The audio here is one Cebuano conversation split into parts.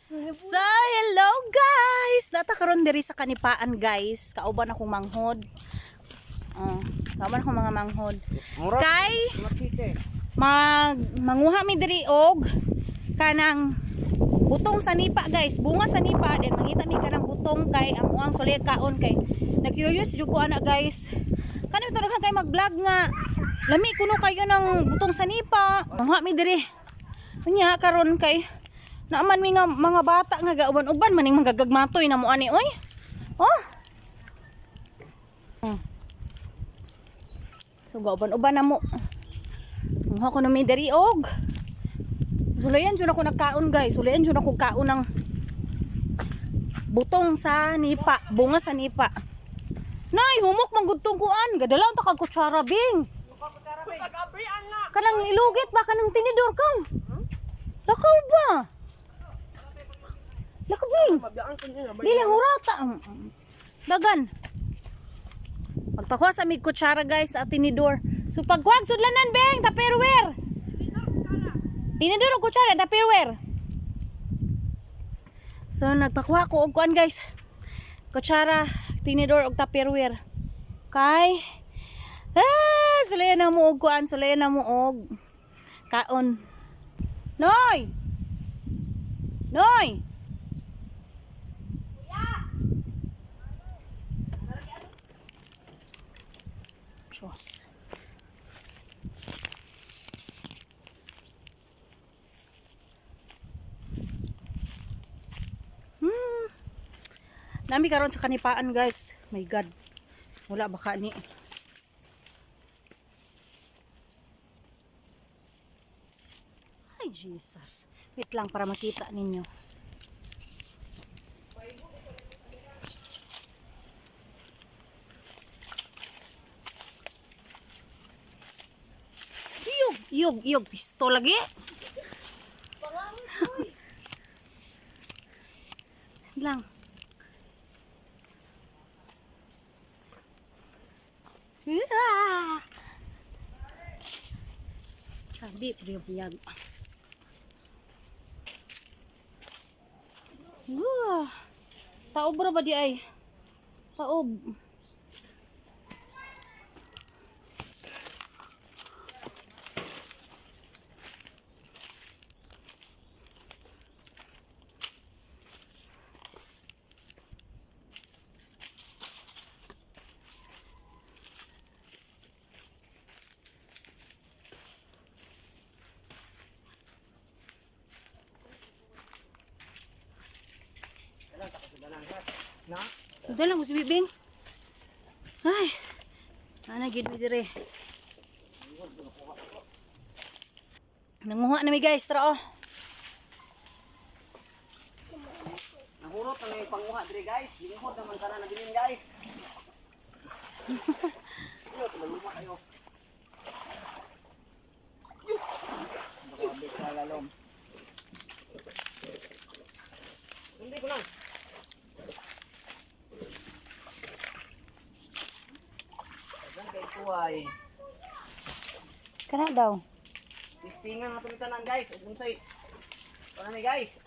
So, hello guys! Nata karon diri sa Kanipaan, guys. Kauban akong manghod. Oh, kauban akong mga manghod. Murag. Kay Machite. mag manguha mi diri og kanang butong sa nipa, guys, bunga sa nipa. Then mangita mi kanang butong kay amuang sulay kaon kay na curious jud ko ana, guys. Kanang daghan kay mag-vlog nga lami kuno kayo ng butong sa nipa. Manguha mi diri unya karon kay naaman mi nga mga bata nga gauban-uban maning mga gagmatoy na mo ani oy. Oh. Oh. So gauban-uban na mo. Manguha ko na may diri og. Sulayan jud ako nagkaon, guys. Sulayan jud ako kaon ng butong sa nipa, bunga sa nipa. Nay, humok man gud tong kuan. Gadala ta kag kutsara, bing. Kanang ilugit ba kanang tinidor kang? Lakaw ba? Lakaw, bing. Dili hurata. Dagan. Magpakuha sa mig kutsara, guys, at tinidor. So pagkuha sudlanan, beng, tupperware. Tinidor o kutsara, tupperware. So nagpakuha ko og kuan, guys. Kutsara, tinidor og tupperware. Kay sulayan na mo og kuan, sulayan na mo og kaon. Noy! Noy! Diyos. Nami karon sa Kanipaan, guys. My God. Wala baka ni. Ay, Jesus. Wait lang para makita ninyo. Iyog, iyog, iyog. Pisto lagi. Lang. Yeah. Sabi, biyag. Wah. Taob ra ba di ay? Taob. Na? Dala mo si Bibing. Ay. Ana gid mi dire. Nanguha na mi, guys, tara oh. Nahurot na may panguha dire, guys. Lingkod naman sana na bilin, guys. Iyo, tumaluma kayo. Grabe ka lalom. Hindi ko lang. Dagan kay kuhay. Kana daw. Tistingan na tumitanan, guys. Ug unsay. Wala ni, guys.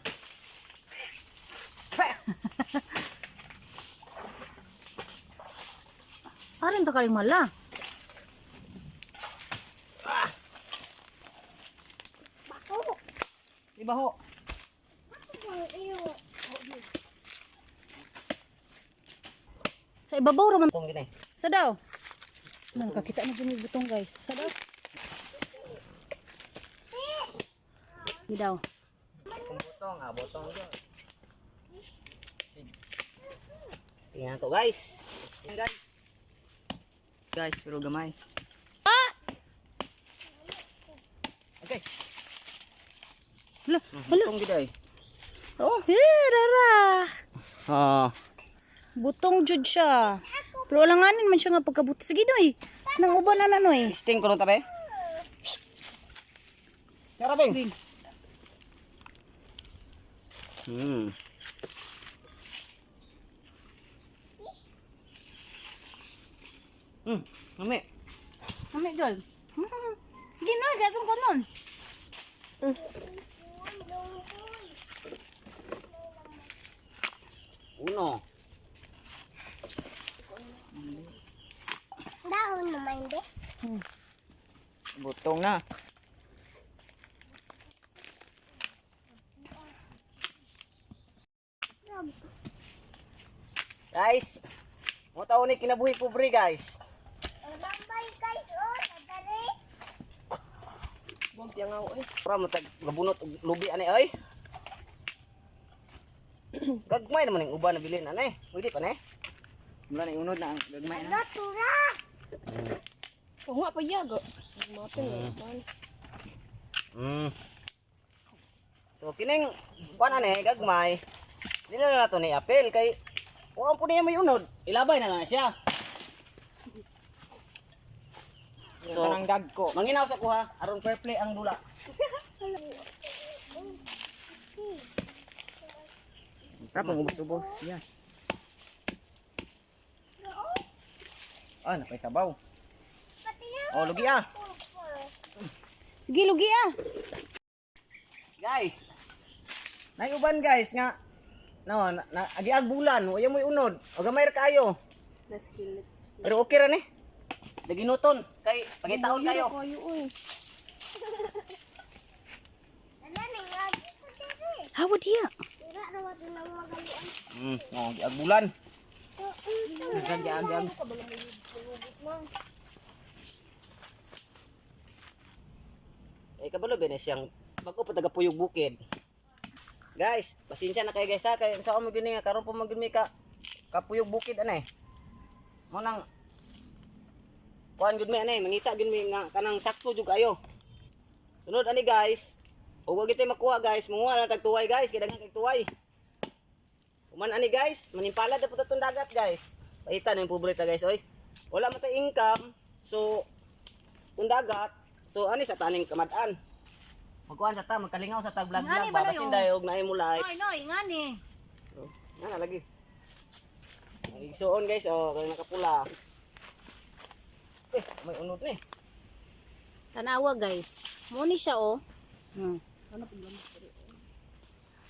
Arin ta kaling mala. Di ba ho? Sa ibabaw ra man. Tong gini. Sa daw. Nang kakita na jud butong, guys. Sa daw. Di daw. Kung butong, butong yun. Tingnan to, guys. Tingnan, guys. Guys, pero gamay. Ah! Okay. Hala, hala. Butong gid ay. Oh, eh, rara. Ah. Butong jud siya. Pero alanganin man siya nga pagkabuti. Sige, noy. Nang uban na na, noy. Testing ko nung tabi. Tara, Bing. Bing. Mami. Mami, dol. Sige, noy. Gatong ko nun. Uno. Dahon naman hindi. Butong na. Guys, mo taon ni kinabuhi pobre, guys. Ang bambay guys, oh, sadari. Ora mo tag gabunot og lubi ani oy. Gagmay naman ang uban na bilin ani. Pwede pa ni. Mula na unod na ang gagmay Ano, tura? Kuha pa yago. So kining kuan ani gagmay. Dili na nato ni apel kay wa po niya may unod. Ilabay na lang siya. So, Kanang dagko. Manginaw sa kuha aron fair play ang dula. Rapong ubos-ubos. Yan. Ah, napay sabaw. Pati na. Oh, lugi ah. Sige, lugi ah. Guys. Naiuban guys nga no na, na agiag bulan, wa mo'y unod. O gamay ra kaayo. Pero okay ra ni. Laginuton kay pangitaon kayo. Ano, nangagi ko diri. Hawa diya. Tura, rawa to nang magalian. Oh, agiag bulan. Ag, Eh kabalo ba na siyang bago pa taga puyog bukid. Guys, pasensya na kayo guys ha kay sa mo gini nga karon pa man gyud mi ka kapuyog bukid anay. Mo nang kuan gyud mi anay, mangita gyud mi nga kanang sakto jud kayo. Sunod ani guys, ug wa gyud tay makuha guys, manguha na tag tuway guys, kay daghan kay tuway. Uman ani guys, manimpalad na pud atong dagat guys. Paita na yung pobre ta guys oy. Wala man tay income, so kung dagat, so ani sa taning kamad-an. Magkuan sa ta, magkalingaw sa tag vlog Ngani vlog ba ba na basin yun? dayog na imo life. Noy, noy, ngani. Oh, nga na lagi. Ang igsuon guys, oh, kay nakapula. Eh, may unod ni. Tanawa guys. Mo ni siya oh.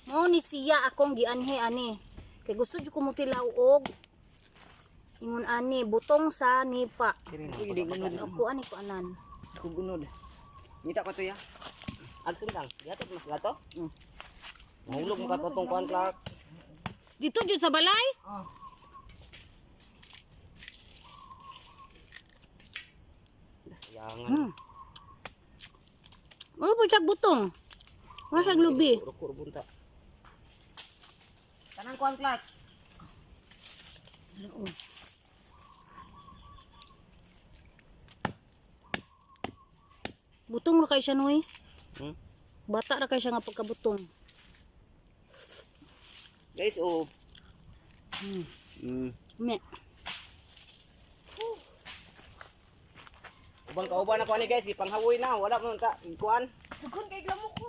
Mo ni siya akong gianhi ani. Kay gusto jud ko mutilaw og ingon ani butong sa nipa. So ako ani ko anan. Kug unod. Ngita ko to ya. Agsundang, gihatod mas gato. Mahulog mo ka tong kuan Clark. Dito jud sa balay? Sayangan. Ano po siya butong? Wala siyang lubi. Ruko bunta. Kanang kuan Clark. Butong ra kay siya noy. Hmm? Bata ra kay siya nga pagkabutong. Guys, oh. Me. Ubang kauban ako ani guys, gipanghawoy na, wala mo ta kuan. Dugon kay glamok ko.